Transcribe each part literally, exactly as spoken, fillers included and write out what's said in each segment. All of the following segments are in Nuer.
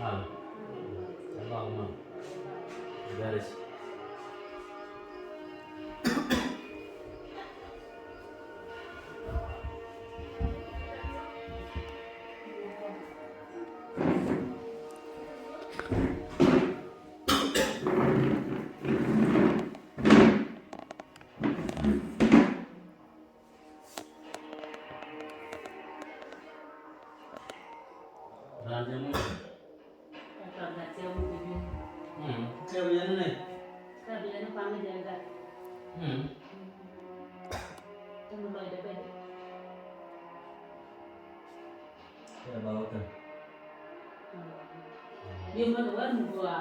Al. Al bak man. Bɛrɛ ci. Raan jɛ muc. Ɛ tɔt gat cɛ muc i̱ bi̱n. Mm. Cɛ bi yɛn ni nɛ. Cɛ bi yɛn ni paŋ jɛ gat. Mm. Tɛm lɔcdɛ bɛ jɛ. Cɛ ba wä kɛn. Yemän wä nu gua.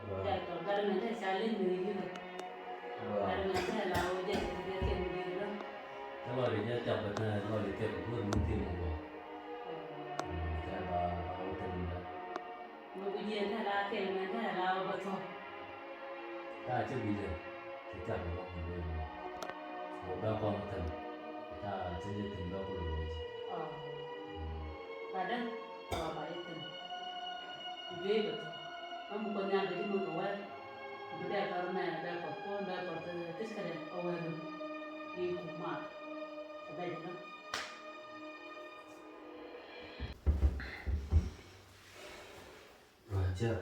Gua. Tɛk tɔ gat mɛ tɛ ca lin ni ri yirä. Gua. Gat mɛ tɛ la wä jɛ jɛ kɛ ni ri yirä. Tɛ lɔcdɛ jɛ tɛk bɛ tɛ lɔcdɛ tɛk bɛ wä nu ti mɛ gua. Tɛ ba ba wä kɛn ni gat. Mɛ ku jiɛn tɛ la kɛl mɛ tɛ la wä bä thɔ. Taa cä bi jɛ ti tɛk bɛ wä kɛn ni gat. Wä bɛ kɔn kɛn. Taa cä jɛ tin bɛ kul wä jɛ. Ɔ. Gat dɛ. Ɔ ba jɛ tin. Ku juey bɛ thɔ. Kä mi kuoth nhial bɛ ji̱ mi kɛ wɛr. Ku bi dee tɔr mɛ bɛ kɔk kuɔn bɛ kɔk ti ti kɛlɛ kɛ wɛr mi. Bi ku mat kɛ bɛ ji̱ lɔ. Roger.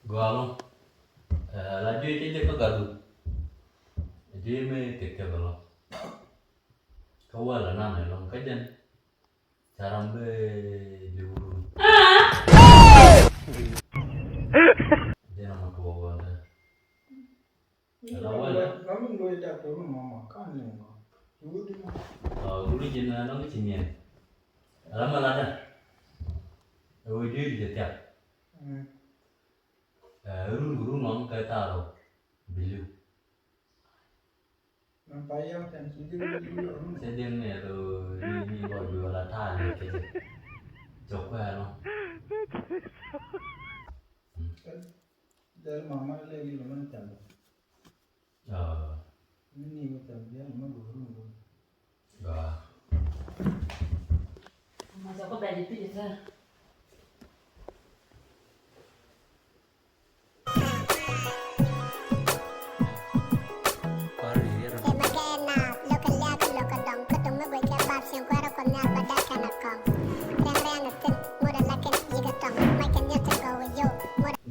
Gɔaa ɛlɔ̱ŋ. Ɛ, la juey cɛ jek kä gatdu. Juey mëë tëk tëk ɛlɔ̱ŋ. Kä wäl ɛnan ɛlɔ̱ŋ kä jɛn. Ca ram bɛ liw run. Jɛn a ma tuɔɔk ɣɔn dɛ. Ala wala. Ram in loy dak to mama kan ni ma. Wudi ma. Aa, wudi jin na nong ci nien. Ala ma la da. Ɛ wudi jin jɛ tiak. Mm. Ɛ run run nong kɛ taro. Biliw. Mɛ pa yam tɛn ci di run run. Cɛ diɛn ni ro ni ni lɔ bi wala ta ni kɛ. Jɔ kɔ ya no. Del mama le gi lo man tɛn. Aa. Ni ni mi tɛm biɛn mi go̱o̱r mi go̱o̱r. Aa. Ma jɛ kɔ bɛl i̱ pi̱c i̱ thär.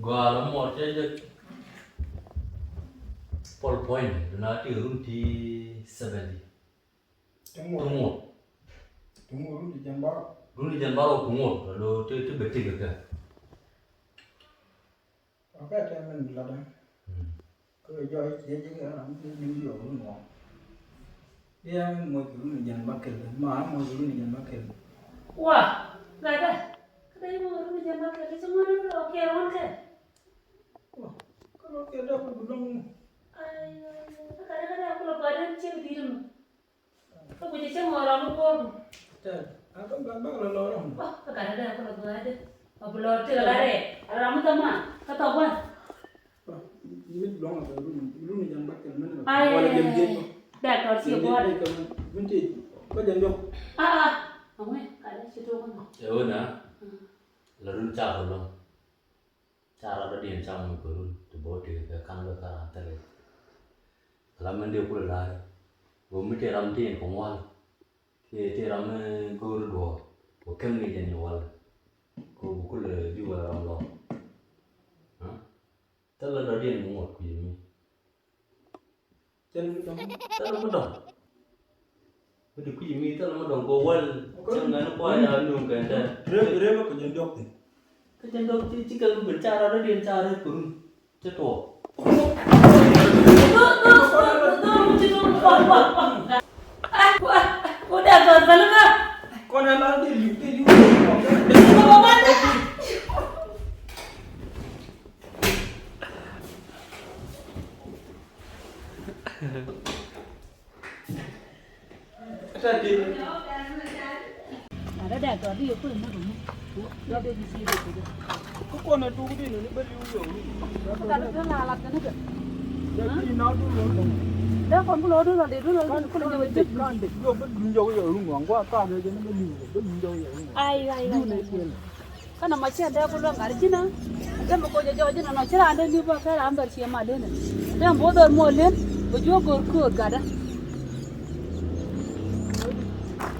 Gɔaa la muɔr cɛ jɛ. Pɔl puɔ̱ny duna ti run ti seventy. Ti ŋuɔt. Ti ŋuɔt. Ti ŋuɔt run ti jɛn barɔ. Run ti jɛn barɔ ti ŋuɔt. Lo ti ti bɛ ti kɛ kɛ. Ɔ kɛ tɛ mɛn latdä. Mm. Kä jɔɔc cɛ jɛ kɛ ram ni ni yɔ run ŋuɔt. Diɛ mɛn muɔc run ti jɛn ba kɛl. Ma muɔc run ti jɛn ba kɛl. Wa gatdä. Kä dee muɔc run ti jɛn ba kɛl. Cɛ ŋuɔt run ɔ kɛ run kɛ. Kä lɔ kɛ dee kulɛ bi luäŋ. Ai, ai, ai, kä gatdä kä dee kulɛ gɔaa dee cɛ bi di̱i̱t mɔ. Kä guic cɛ mɔ rɔm mi kuɔɔk. Tɛl, a kä bak bak lɔ lɔ rɔm. Kä gatdä dee kulɛ gɔaa dee. A bi lɔ ti kɛ la rɛɛ, a ram mi thɔ man, kä thɔ gua̱n. Mi luäŋ a kɛ run, run jɛn bak kɛl mɛn. Ai, wala jɛn jiɛc bak. Dee tɔt ci gua̱n. Min ti, kä jɛn jɔk. A, a, a ŋuɛ, gatdä ci tok ŋuɛ. Ɛ wä na, la run ca kɛ luäŋ. Ca ram dɔ̱diɛn ca muc kɛ run ti bä wä tekɛ kɛ ka̱n lɔ kä ram thilɛ. Ala mɛn dee kulɛ la̱r ɣöö mi tëë ram tëë kɛ ŋual. Tëë tëë ram mi go̱o̱ri duɔ̱ɔ̱r kɛ kɛm ni jɛn i̱ wal. Kɛ ɣöö bi kulɛ ji̱ wal ram lɔ. Thilɛ dɔ̱diɛn mi ŋuɔt kui̱ mi. Thilɛ mi dɔ̱ŋ. Thilɛ mi dɔ̱ŋ. Mi ti kui̱ mi thilɛ mi dɔ̱ŋ kɛ wäl. Cäŋ ŋäni kua ya nuŋ kɛn tɛ. Rep, rep kɛ jɛn diɔk thi̱n. Kɛ jɛn diɔk thi̱n ci kɛ mi ben ca rat radiɛn ca rep kɛ run. Cɛ tuɔɔk. Kɔn ɛ la dee liu, dee liu. Dee tɔt di yɛ kuëë näk ɛmɔ. Dee di si dee kɛ jɛ. Ku kɔn ɛ tuk di ni bä liu yɔw. Ku gat dee la lat kɛ ni kɛ. Dee ti na du lɔ. Dee kɔn ku lɔ du lɔ di du lɔ di ku lɔ jɛ wä jɛ. Kan de yɔw bä duŋ jɔw yɔw ru ŋuan gua ka bɛ jɛ ni bä liu bä duŋ jɔw yɔw ru ŋuan. Ai ai ai. Kɛnɛ mɔ cɛ dee ku luäŋ gat ji̱n ɛ. Dee mɛ kɔc jɛ jɔɔc ji̱n ɛnɔ ci raan dee li̱p bä kɛ raan bɛr ciɛ mal len ɛ. Dee mɛ bo̱o̱th ɛ muɔl len bɛ juɔk go̱r kööt gatdä.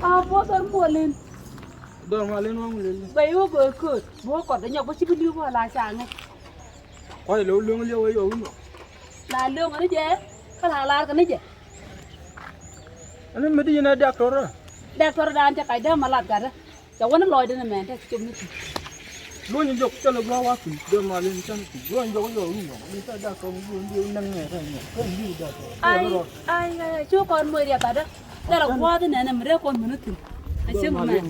A bo̱o̱th ɛ muɔl len. Dɔr mal len waŋ lel. Bɛ juɔk go̱r kööt bɛ wä kɔt bɛ nyɔk bä ci bi li̱p bä la ca ŋäc. Kɔc lo̱w luäŋ liɛw ɛ yɔw inɔ. La luäŋ ni jɛ kä la lar kɛ ni jɛ. Ɛn mi di yin ɛ daktor ɛ. Daktor dan cɛ kac dee ma lat gatdä. Cɛ wä ni lɔcdä ni mɛn te cop ni ti. Luɔny jɔk cä lɛ gua wa piny dee ma len cä ni ti luɔny jɔk yɔ ru nɔ ni cä daktor mi duon di nɛŋ nɛ rɛ nɛ kɛ ni di daktor. Ai ai ai cu kɔn moc riɛk gatdä. Cä lɛ gua di nɛn mi rɛ kɔn mi ni ti. A cɛ mɛ.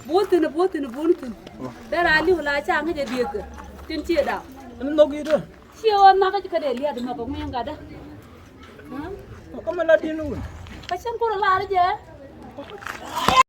Buth thin buth thin buth thin. Dee ra liw la ca ŋäc a dieth kɛ tin ci da. Ni nok yi dee. Ciɛ ɣän nhak kä ci kä dee lia̱t mɛ kɛ ŋui̱n gatdä. Kä mɛ la di̱n wun. Kä cäŋ kur lar jɛ.